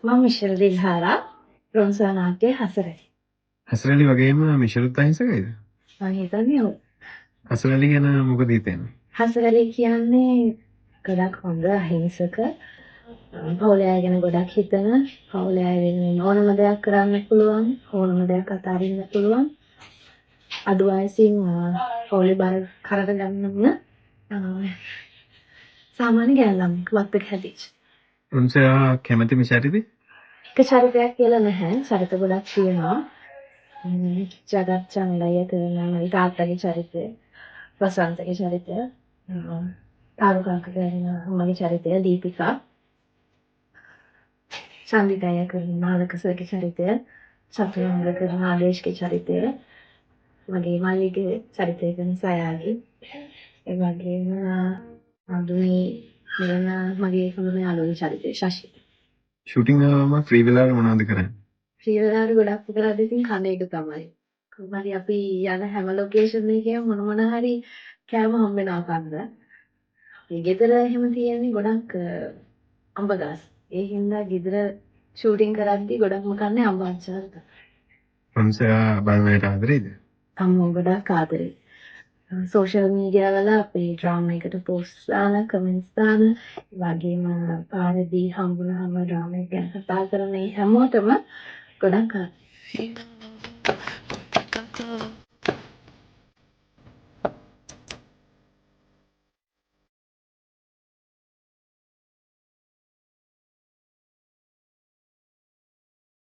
මම මිෂෙල් දිල්හාරා, රොන්සා නාට්‍යයේ හසරැලි. හසරැලි වගේම මිෂෙලුත් අහිංසකයිද? මං හිතන්නේ ඔව්. හසරැලි ගැන මොකද හිතෙන්නේ? හසරැලි කියන්නේ ගොඩක් හොඳ, අහිංසක, පවුලේ අය ගැන ගොඩක් හිතන, පවුලේ අය වෙනුවෙන් ඕනම දෙයක් කරන්න පුළුවන්, ඕනම දෙයක් අතාරින්න පුළුවන්, අඩු වයසින් පවුලේ බර කරට ගන්න ඕන සාමාන්‍ය ගෑනු ළමයෙක් වත්තක හැදිච්ච. රොන්සා කැමතිම චරිතේ? එක චරිතයක් කියලා නැහැ. චරිත ගොඩක් තියෙනවා. ජගත් චන්දయ్య කරන මගේ තාත්තගේ චරිතය, වසන්තගේ චරිතය, තාරුක අංක කරන අම්මගේ චරිතය දීපිකා, චන්දික අයියා කරන නාලක සර්ගේ චරිතය, චතුරංග කරන ආදේශගේ චරිතය, මගේ මල්ලිගේ චරිතය කරන සයාලි, ඒ වගේම අඳුනි කරන මගේ හොඳම යාළුවගේ චරිතය ශශි. ෂූටින් ආවම ෆ්‍රී වෙලාවට මොනවද කරන්නේ? ෆ්‍රී වෙලාවට ගොඩක්ම කරන්නේ ඉතින් කන එක තමයි. කොහොම හරි අපි යන හැම ලොකේෂන් එකේම මොන මොන හරි කෑම හම්බ වෙනවා කන්න. අපේ ගෙදර එහෙම තියෙන්නේ ගොඩක් අඹ ගස්. ඒ හින්දා ගෙදර ෂූටින් කරද්දි ගොඩක්ම කන්නේ අඹ අච්චාර තමයි. රොන්සා බලන අයට ආදරේද? අම්මෝ ගොඩක් ආදරේ. සෝෂල් මීඩියා වල අපේ ඩ්‍රාමා එකට පෝස්ට් දාන, කමෙන්ට්ස් දාන, ඒ වගේම පාරේදී හම්බුනහම ඩ්‍රාමා එක ගැන කතා කරන ඒ හැමෝටම ගොඩක් ආදරේ.